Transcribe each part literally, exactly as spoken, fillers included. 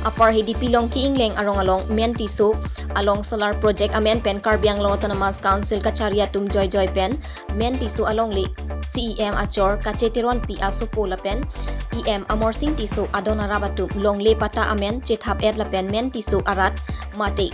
Apar Hidipi Longki Ingleng arong along Men Tisso along solar project amen pen Karbi Anglong Autonomous Council kachari atum joijoi pen Men Tisso alongle C E M achor Kache Teronpi asopo lapen E M Amarsing Tisso adon arap atum longle patta amen chethap-et lapen Men Tisso arat mate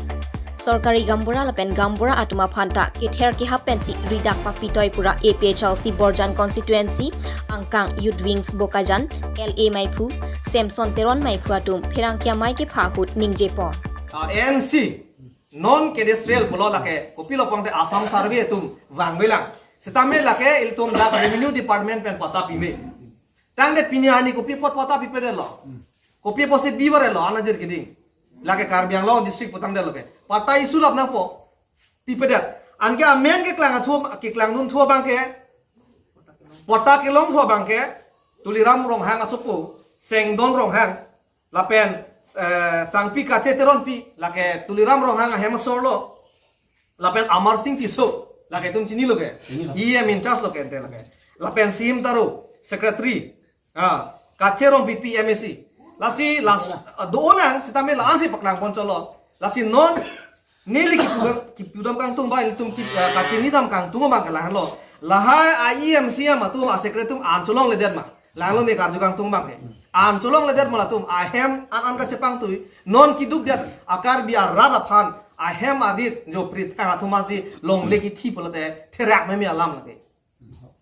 sorkari gaonbura lapen gaonbura atum aphanta kether kehap pensi ridak pakpitoi pura A P H L C Borjan constituency angkang Youth Wings Bokajan L A maiphu Samson Teron maiphu atum pherangke amei kepha ahut ningjepon. Ah, A N C, non cadastral pulo lake, kopilo pangte Assam Survey atum vangvelang. Sitame lake ilitum dak Revenue Department pen patta pime. Tangte pini arni kopi apot patta pipedetlo. Kopi apotsi bibarelo, anajir keding. Lake Karbi Anglong district pu tangte lake. Patta issue lap nangpo. Pipedet. Anke amen keklang athu, keklangdun thu abangke. Patta kelong thu abangke. Tuliram Ronghang asopo. Sengdon Ronghang. Lapen, eh, Sangpi Kache Teronpi. Lake Tuliram Ronghang ahem asorlo. Lapen Amarsing Tisso. Lake itum chinilo ke. Chinilo. E M in charge lo ke ante lake. Lapen Sim Taro. Secretary. Ah, Kache Rongpipi M A C. Lasi las, ah, dolang sitame la-ansi paklangpon cholo. Lasi non neli kipudam, kipudam kangtung abang ilitum kip, ah, kachinidam kangtung abang ke lahenlo. Lahai a E M C M atum a secretary atum an cholongledet ma. Lahenlo ne karju kangtung abang ke. An cholongledet ma latum ahem an an kachepangtui. Non kidukdet a Karbi arat aphan ahem arit jo prit thang atum asi longle kithi pulote therak meme alam lake.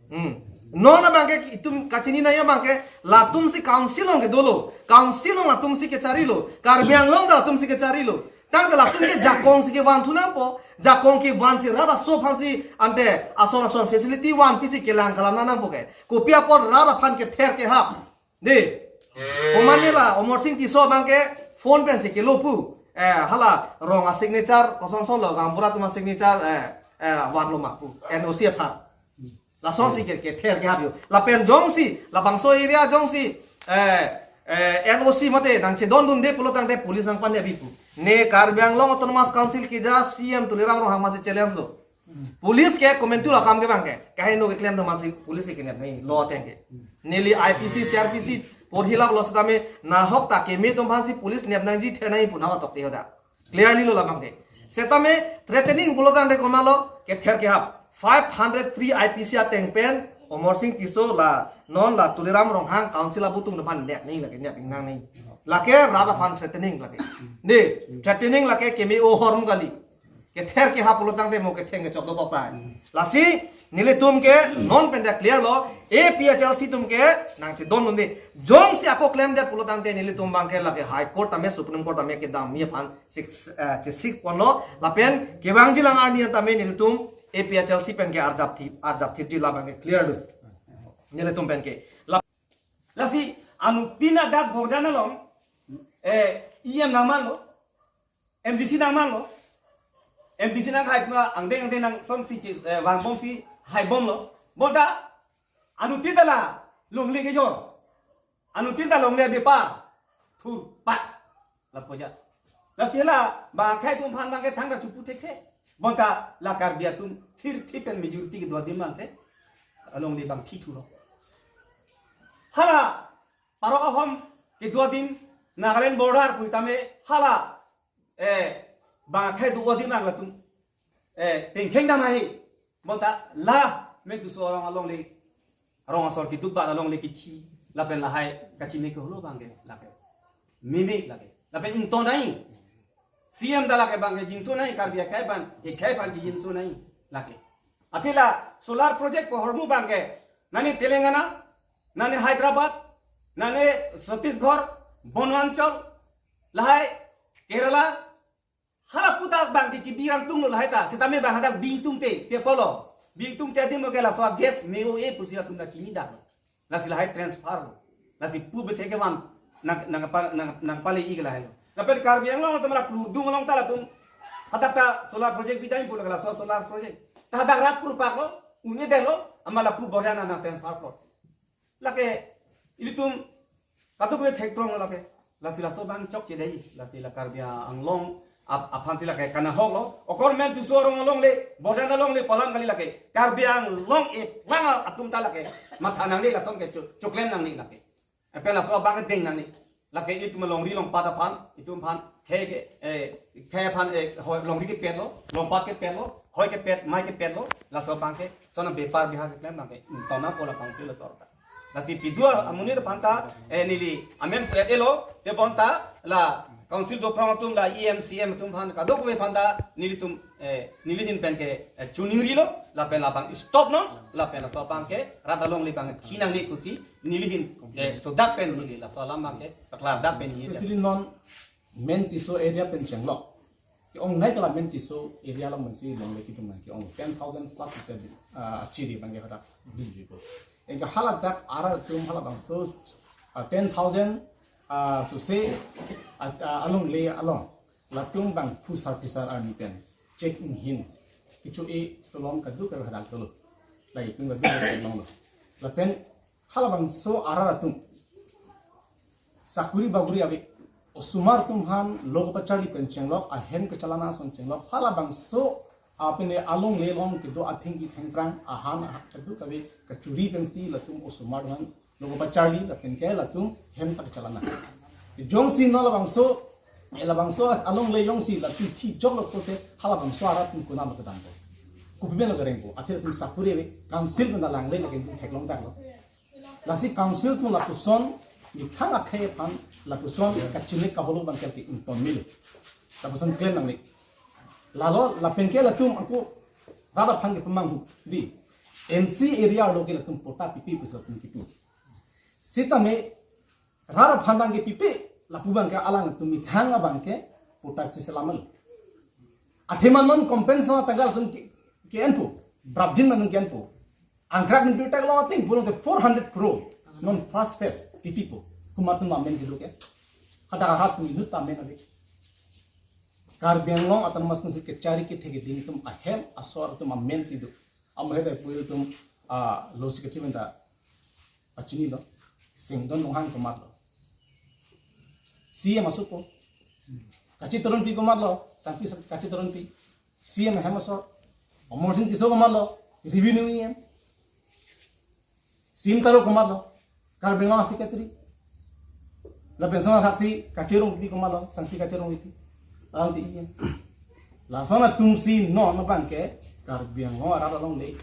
Hmm. Non abangke itum kachini nangji abangke latumsi council along kedolo. Council along latumsi kecharilo. Karbi Anglong ta latumsi kecharilo. Tangte latum ke jakongsi kevan thu nangpo. Jakong kevansi rat aso aphansi ante ason ason facility vanpisi kelang kalang nangpo ke. Kopi apot rat aphan kether kehap. Dei. Komatne la Amarsing Tisso abangke phone pensi kelo pu. Eh, hala rong a signature kosonson lo gaonbura atum a signature, eh, eh, vanlo ma pu. N O C aphan. Lasonsi ke, kether kehap jo. Lapen jongsi, labangso area jongsi, eh, eh, N O C mate nangchedondunde pulo tangte police nangpanep pu. Ne Karbi Anglong Autonomous Council keja C E M Tuliram Ronghang masi challenge lo. Police ke komantu akam ke abangke. Kaheno keklem do masi police ke kenep nangji law ateng ke. Neli I P C, C R P C, porhilap lo sitame nahok ta keme atum aphansi police nep nangji ther nangji pu nahok tok te hoda. Clearly lo labangke. Sitame threatening pulo tangte komatlo kether kehap. Five hundred three I P C ateng pen Amarsing Tisso la non la Tuliram Ronghang council abutung aphan nep nangji lake nep ingnang nangji. Lake rat aphan threatening lake. Ne, threatening lake keme ahormu kali. Kether kehap pulo tangte mo ketheng kechok dokok tai. Lasi nelitum ke non pen ta clear lo, A P H L C atum ke nangchedondunde. Jongsi ako klemdet pulo tangte nelitum abangke lake High Court tame Supreme Court tame kedam mi aphan sik, eh, chesik ponlo lapen kevangjilang arni tame nelitum A P H L C pen ke arjap thip, arjap thipji labangke clear lo. Nelitum pen ke. Lap- Lasi anuttin ta dak Borjan along, eh, E M nangmanlo, M D C nangmanlo. M D C nanghai pura angdeng angdeng nangsonsi chis, eh, vangbomsi haibomlo. Bonta anuttin ta la longle kejor. Anuttin ta longle bepar. Thurpat. Lapu ja. Lasi la bang akhei atum aphan abangke thangta chopu thekthe. Bonta la Karbi atum thirthip pen majority kedo adim abangke alongle bang thi thuro. Hala Paro ahom kedo adim Nagaland border pu tame hala, eh, bang akhei do adim nang latum, eh, tengkheng dam ahi. Bonta la Men Tisso arong alongle, arong asor keduk abang alongle kithi lapen lahai kachini ke holo abangke lake. Meme lake. Lapen ingtong dai. C M ta lake abangke jingso nangji, Karbi akhei aphan, akhei aphan jingso nangji lake. Athe la solar project pu ahormu abangke nani Telangana, nani Hyderabad, nani Chhattisgarh, Bonwanchal, lahai Kerala, hala puta abangke kebirang tunglo lahai ta, sitame abang hadak bingtung te, pe pulo, bingtung te adim ke laso gas me-o-e pusi latum ta chini dak. Lasi lahai transfer lo. Lasi pu bethe ke van nang, nang pa, nang, nangpale ik lahai lo. Lapen Karbi Anglong atum la kludung along ta latum hadak ta solar project bidai pu la laso solar project. Ta hadak rat kurpak lo, un-edetlo, amat la pu Borjan nang transfer plot. Lake ilitum katuk le thekprong lo lake. Lasi laso abang chokche dei, lasi la Karbi Anglong ap-, aphansi lake kanahok lo. Okor Men Tisso arong alongle, Borjan alongle pu alam kali lake. Karbi Anglong eplang atum ta lake matha nangne, lason ke cho-, choklem nangne lake. Epe laso abang deng nangne. Lake itum longri longpat aphan, itum aphan khei ke, eh, khei aphan, eh, hoi, longri kepet lo, longpat kepet lo, hoi kepet, mai kepet lo, laso abang ke, sona bepar biha keklem abang ke, tona pola council laso ta. Lasi pidua amonit aphan ta, eh, neli amen pu-et-e lo, tebonta la council dophrang atum la E M C M atum aphan kadokave aphan ta nelitum, eh, neli ahin pen ke, eh, choningri lo, lapen labang stop non, lapen laso abang ke rat alongle abang ke thinang ni pusi neli ahin, eh, sodak pen neli laso alam abang ke paklardak pen neli. Especially non main Tisso area pen chenglok. Ke-ongnei ke la main Tisso area along pensi longle kedun abang ke-ong ten thousand plus isi, ah, chiri abang ke hadak dunji ko. Anke haladak arat atum halabangso, ah, ten thousand, ah, sose, ah, ah, alongle along latum abang phusar phisar arni pen chek inghin kecho-e tolong kadokave hadak dolo. La itum kadokave longlo. Lapen halabangso arat atum sakuri baguri ave, osomar atum aphan logo pacharli pen chenglok, ahem kechalana ason chenglok, halabangso apine alongle along kedo athengpi thengphrang ahan kadokave kachuri pensi latum osomar aphan logo pacharli lapen ke latum hem ta kechalana. Jongsi non labangso, eh, labangso alongle jongsi latum thi joklo pulote halabangso arat atum konatlo kedampo? Kopi pen lo kerengpo? Athe latum sakuri ave, council pen ta langle lake itum theklongdaklo. Lasi council atum lapuson methang akhei aphan lapuson kachini kaholo abang ke ington melo. Lapuson klem nangne. Lalo lapen ke latum ako rat aphan kepamanghu di N C area arlo ke latum patta pipe pusi latum kipu. Sitame rat aphan abang ke pipe, lapu abang ke alangtum methang abang ke patta cheselam lo. Athema non compensation atanggal atum ke, ke-enpo, prapjin atum ke-enpo. Angkrak min birtak long ating pulote four hundred crore non first phase kepipo. Komat atum amen kedo ke? Kada arat atum inut ta amen ave. Karbi Anglong Autonomous Council kechari kethe keding atum ahem asor atum amen si do. Amohe ta pu atum, ah, lo secretary pen ta pachinilo. Singdon Ronghang komatlo? C M asukpo. Kacheteronpi komatlo? Sangpi Sang-, Kacheteronpi. C M ahem asor. Amarsing Tisso komatlo? Revenue E M. Sim Taro komatlo? Karbi Anglong secretary. Lapen sona thaksi Kache Rongpi komatlo? Sangpi Kache Rongpi. Alang ti iya. Lason atumsi non abang ke Karbi Anglong arat alongle,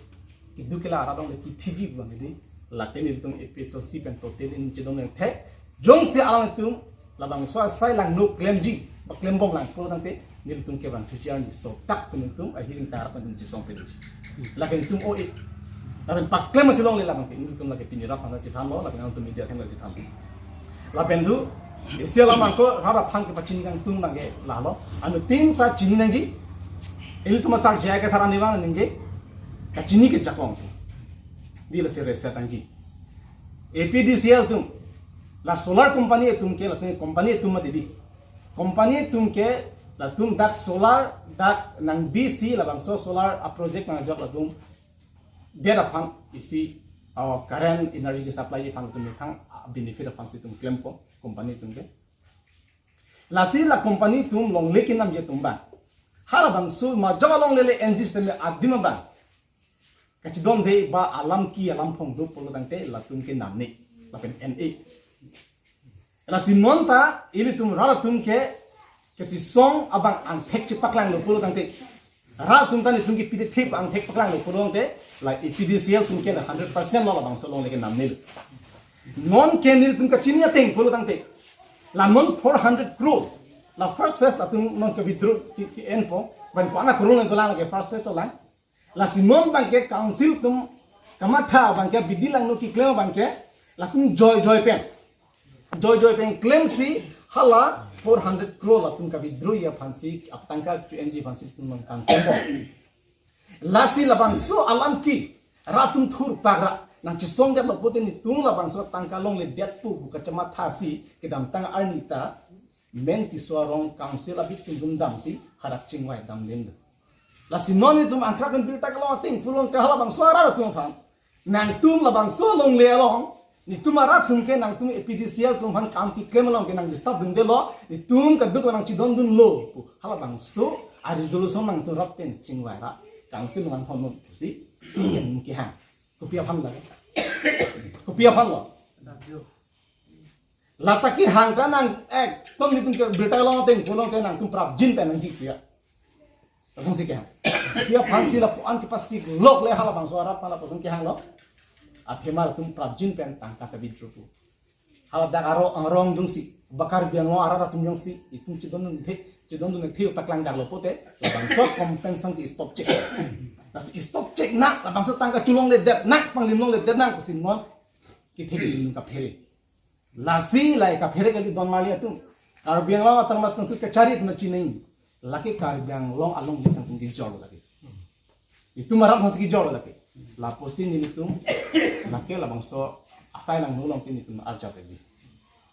kedo kela arat alongle kithiji abang di. Lake nelitum A P H L C pen total in chedon nangthe. Jongsi alangtum labangso asai langno klemji, ba klembom lang pulo tangte nelitum ke bang thuchi arni sotak pen nelitum ahiring tarap pen nelitum chisong pen. Lake nelitum o-e. Lapen paklem asi longle labang ke nelitum lake pini rat aphan chethanlo, lapen nangtum media atheng chethanlo. Lapen do, isi alam ako rat aphan kepachini kangtung abang ke lalo. Anuttin ta chini nangji. Ilitum asar J I Kathar arni abang ningje. Kachini ke jakong. Di lasi reset nangji. A P D C L atum, la solar company atum ke, latum company atum mati di. Company atum ke latum dak solar, dak nangbisi labangso solar a project nangjok latum det aphan isi, oh, current energy ke supply aphan latum methang, ah, benefit aphansi itum klempo company atum ke. Lasi la company atum longle kenamji atum abang, halabangso majok alongle le N G stem adim abang kachedondetba alam ki alam phong do pulo tangte latum ke namne lapen N A. Lasi non ta ilitum rat atum ke kachisong abang angthek chepaklanglo pulo tangte, rat atum ta nelitum ke pide thip angthek paklanglo pulo tangte, la A P D C L atum ke la hundred percent lo labangso alongle kenamnelo. Non ke nelitum kachini ateng pulo tangte, la non four hundred crore, la first phase atum non ke withdraw ke, ke-enpo, ban ko-an a crore nang dolang ke first phase dolang. Lasi non abang ke council atum kamatha abang ke bidi langno keklem abang ke latum joi joi pen, joi joi pen klemsi hala four hundred crore latum ka-withdraw aphansi, aptangka Q N G aphansi latum nangkangklempo. Lasi labangso alam ki rat atum thur pakra nangchisongdetlo pulote nelitum labangso tangka longledetpo pu kachemathasi kedamtang arni ta main Tisso arong council abit atum dum damsi hadak chingvai damdun do. Lasi non nelitum angkrak pen birta kelong ateng pulo tangte halabangso arat atum aphan, nangtum labangso longle along, nelitum arat atum ke nangtum A P D C L atum aphan kam keklem along ke nang disturb dundelo, nelitum kaduk nangchidondunlo pu halabangso a-resolution nangtum rat pen chingvai ra council nangthon non pusi C M kehang. Kopi aphan lake? Kopi aphan lo? Lata kehang ta nang, eh, tom nelitum ke birta kelong ateng, pulote nangtum prapjin pen nangji pu ya. Lapuson si kehang. Ya aphansi lapu-an kepasik lok le halabangso arat aphan lapuson kehanglo. Athema latum prapjin pen tangka ke-withdraw pu. Haladak arong, arong jongsi, ba Karbi Anglong arat atum jongsi, itum chedondun the, chedondun the paklang daklo pulote, labangso compensation ke-stop chek. Lasi stop chek nang, labangso tangka cholongledet nang, panglim longledet nang, pusi non kethe keding kaphere. Lasi lahei kaphere kali don mali atum. Karbi Anglong Autonomous Council kachari atum chinine. Lake Karbi Anglong along lisang atum kejor lake. Itum arat aphansi kejor lake. Lapusi nelitum, lake labangso asai nangno along pini itum arjap lagi.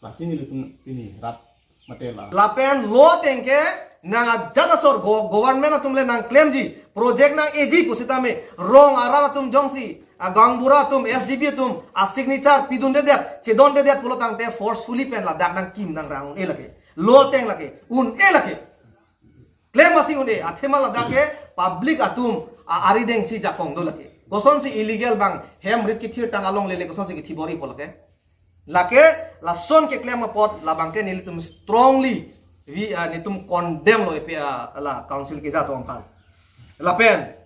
Lasi nelitum pini rat mate la. Lapen lo ateng ke nang ajat asor go-, government atum le nangklemji, project nang-eji pusitame, rong arat atum jongsi, a gaonbura atum, S D B atum, a signature pidundedet, chedondedet pulo tangte forcefully pen ladak nangkim nangrang un-e lake. Lo ateng lake, un-e lake. Klem masi un-e, athema ladak ke public atum a arideng si jakong do lake. Kosonsi illegal bang hem rit kethir tang along lele kosonsi kethi bor-ipo lake. Lake lason keklem apot labang ke nelitum strongly, we, ah, nelitum condemn lo ipi, ah, la council keja atum aphan. Lapen,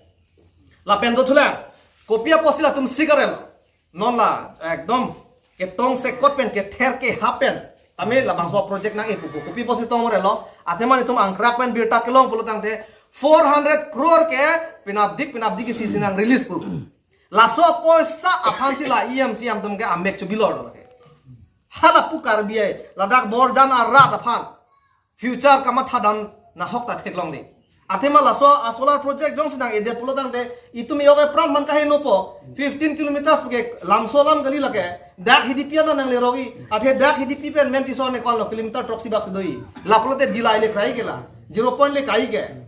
lapen dothulang, kopi apotsi latum sigarel. Non la, ekdom, ketongsekot pen, kether kehap pen. Tame labangso project nang-e pu pu. Kopi apotsi tong relo, athema nelitum angkrak pen birta kelong pulo tangte, four hundred crore ke, penapdik, penapdik isi isi nang-release pu. Laso apoisa aphansi la E M C M atum ke amek chobilor lo ke. Hala pu Karbi ai, ladak Borjan arat aphan. Future kamathadam nahok ta theklongle. Athema laso a solar project jongsi nang-edet pulo tangte itum yok epran aphan kahenopo. Fifteen kilometers ke lamso alam kali lake. Dak Hidipi ana nangle rogi. Athe dak Hidipi pen men tison ne kwan lo kilometer throksi bak si do-i. La pulote dila ile krai ke la. Zero point le kai ke.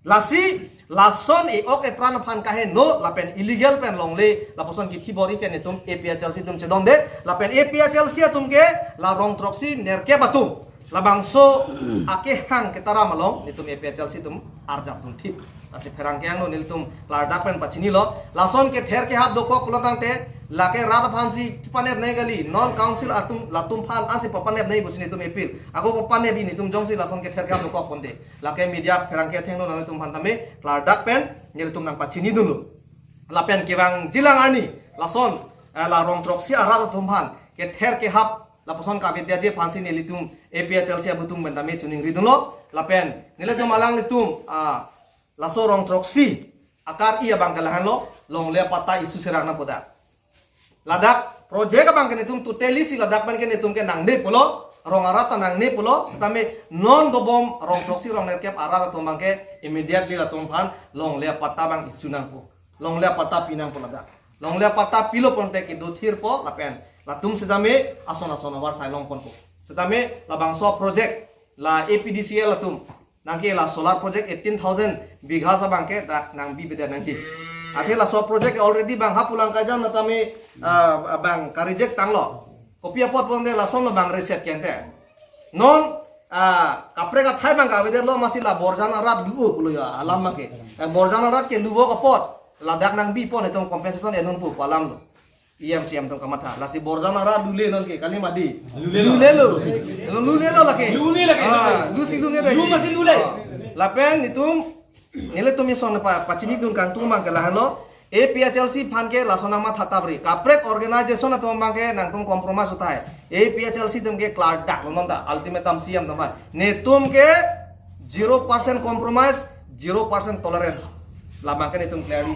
Lasi lason e-ok epran aphan kaheno lapen illegal pen longle lapuson kethi bor-i ke nelitum A P H L C atum chedonde lapen A P H L C atum ke la rong throksi nerkep atum labangso akehang ketaram along nelitum A P H L C atum arjap dunthip. Lasi pherangke angno nelitum klardak pen pachinilo. Lason kether kehap dokok pulo tangte lake rat aphansi kepanep nai kali, non council atum latum aphan ansi papanep nai pusi nelitum appeal. Ako papanep-i nelitum jongsi lason kether kehap dokok ponde. Lake media pherangke athengno nanglitum aphan tame klardak pen nelitum nangpachinidunlo. Lapen kevangjilang arni lason, eh, la rong throksi arat atum aphan kether kehap lapuson kavedetji aphansi nelitum A P H L C abutung pen tame chiningridunlo. Lapen nelitum alanglitum, ah, laso rong throksi akar-i abang ke lahenlo, longle apatta issue serak nangpo dak. Ladak project abang ke nelitum totally si ladak pen ke nelitum ke nangne pulo, rong arat ta nangne pulo, setame non dobom rong throksi rong nerkep arat atum abang ke immediately latum aphan longle apatta abang issue nangpo. Longle apatta pi nangpo ladak. Longle apatta pilo ponte kedothirpo lapen latum setame ason ason avarsai longponpo. Setame labangso project la A P D C L atum nangke la solar project eighteen thousand bighas abang ke dak nangbibedet nangji. Athe laso project already bang hapulang kajan natame, ah, bang ka-reject tanglo. Kopi apot ponde lasonlo bang reset kente. Non, ah, kaprek athai bang kavedetlo masi la Borjan arat lu-o pulo ya alam abang ke. Eh, Borjan arat ke lu-o kapot ladak nangbipo netum compensation enun pu alam lo. E M C M atum kamatha. Lasi Borjan arat lule non ke kali madi. Lulelo. Lulelo. Lulelo lake. Lule lake. Ah, lusi lule lake. Lu masi lule. Ah. Lapen nelitum, nelitum ison pa, pachinidun kangtung abang ke lahenlo. A P H L C aphan ke lason nangmatha tabri. Kaprek organization atum abang ke nangtum compromise uthai. A P H L C atum ke klardak lo non ta. Ultimatum C M atum aphan. Netum ke zero percent compromise, zero percent tolerance. Labang ke netum clearly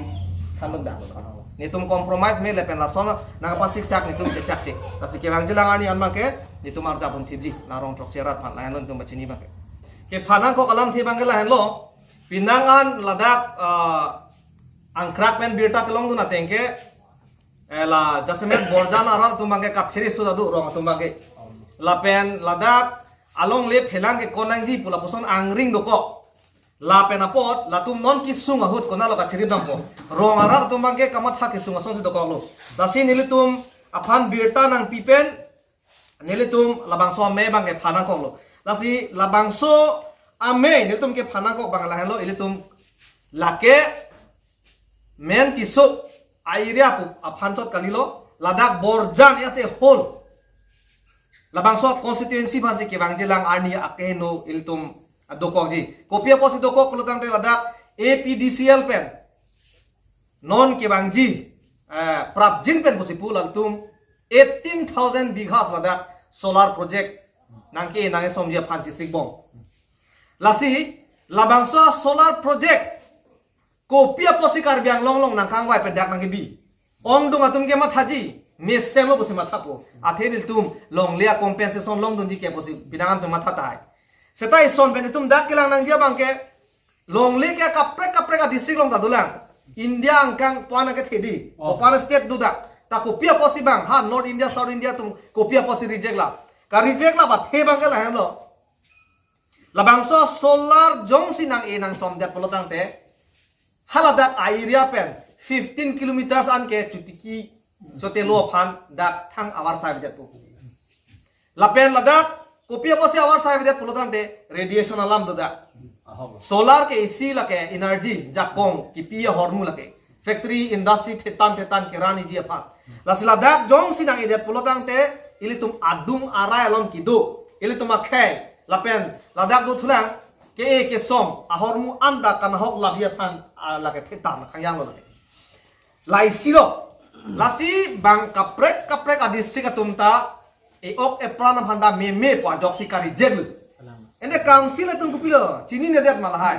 thandun dak. Netum compromise me lapen lason nangpasiksak netum chechakche. Lasi kevangjilang arni an abang ke netum arjap dunthipji. La rong throksi arat aphan lahenlo netum pachini abang ke. Kephan nangkok alamthe abang ke lahenlo. Penang an ladak, ah, angkrak pen birta kelongdun ateng ke, eh, la jasemet Borjan arat atum abang ke kaphere sudah do rong atum abang ke. Lapen ladak alongle phelang ke konangji pu lapuson angring dokok. Lapen apot latum non kesung ahut konatlo kachiri dampo. Rong arat atum abang ke kamatha kesung asonsi dokoklo. Lasi nelitum aphan birta nangpi pen nelitum labangso amei abang kephan nangkoklo. Lasi labangso amei nelitum kephan nangkok abang lahenlo, ilitum lake men Tisso a-area pu aphan chot kalilo, ladak Borjan as a whole. Labangso constituency aphansi kevangjilang arni akeheno ilitum dokokji. Kopi apotsi dokok pulotangte ladak A P D C L pen non kevangji, eh, prapjin pen pusi pu latum eighteen thousand bighas ladak solar project nangke nang-e somji aphan chisikbom. Lasi labangso solar project kopi apotsi Karbi Anglong along nangkangvai pen dak nangkebi. Ongdung atum ke mathaji, mesenlo pusi mathapo. Athe nelitum longle a-compensation longdunji ke pusi pinangan atum matha tahai. Seta ison pen itum dak kelang nangji abangke, longle ke kaprek kaprek a-district along ta dolang. India angkang pu-an ke thedi. Oh. Pu-an state do dak. Ta kopi apotsi bang, ha North India, South India atum kopi apotsi reject la. Ka-reject la ba the abangke lahenlo. Labangso solar jongsi nang-e nang somdet pulotangte, haladak a-area pen fifteen kilometers an ke chotiki chotelo aphan dak thang avarsai avedetpo. Lapen ladak kopi apotsi avarsai avedet pulotangte radiation alam do dak. Ahok. Solar ke isi lake energy jakong kipi ahormu lake. Factory, industry thetan thetan keran-iji aphan. Lasi ladak jongsi nang-edet pulotangte ilitum adung arai along kedo. Ilitum akhei lapen ladak do thulang ke-e kesom ahormu anta kanahok labi aphan, ah, lake thetan khangyanglo lake. Laisilo. Lasi bang kaprek kaprek a-district atum ta e-ok epran aphan ta meme pu ajoksi ka-reject lo. Ante council atum kopilo, chininedet ma lahai.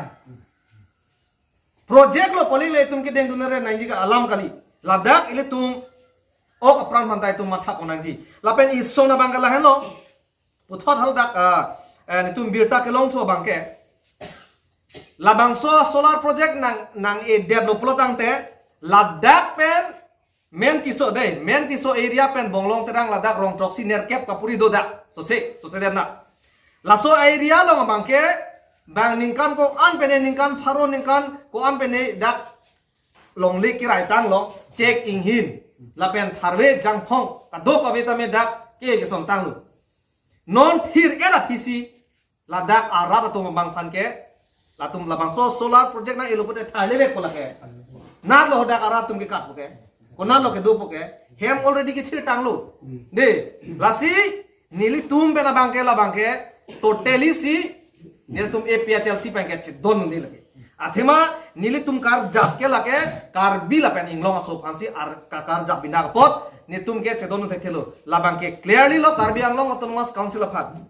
Project lo poli le itum kedengdun ere nangji ke alam kali. Ladak ilitum ok apran aphan ta itum matha pon nangji. Lapen ison abangke lahenlo. Puthot haladak, ah, eh, nelitum birta kelongthu abangke, labangso solar project nang, nang-edetlo pulotangte ladak pen Mentiso dei, Mentiso area pen Bonglong Terang ladak rong throksi nerkep kapuri do dak. Sose, sose den na. Laso area along abangke bang ningkan ko-an pen ne, ningkan pharo ningkan ko-an pen ne dak longle kerai tanglo, chek inghin lapen tharve jangphong kadokave tame dak ke keson tanglo. Non thir era P C ladak arat atum abang aphan ke, latum labangso solar project nang-elo pute tharlevekpo lake. Natlo dak arat atum ke katpo ke. Konatlo kedopo ke. Hem already kethir tanglo. Dei, lasi nelitum pen abangke labangke totally si nelitum A P H L C pen ke chedondunde lake. Athema nelitum karjap ke lake Karbi lapen Inglong aso aphansi ar ka-, karjap bina apot nelitum ke chedondun thekthelo. Labangke clearly lo Karbi Anglong Autonomous Council aphan.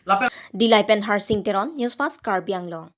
Lapen Dillai pen Harsing Teron, News Fast Karbi Anglong.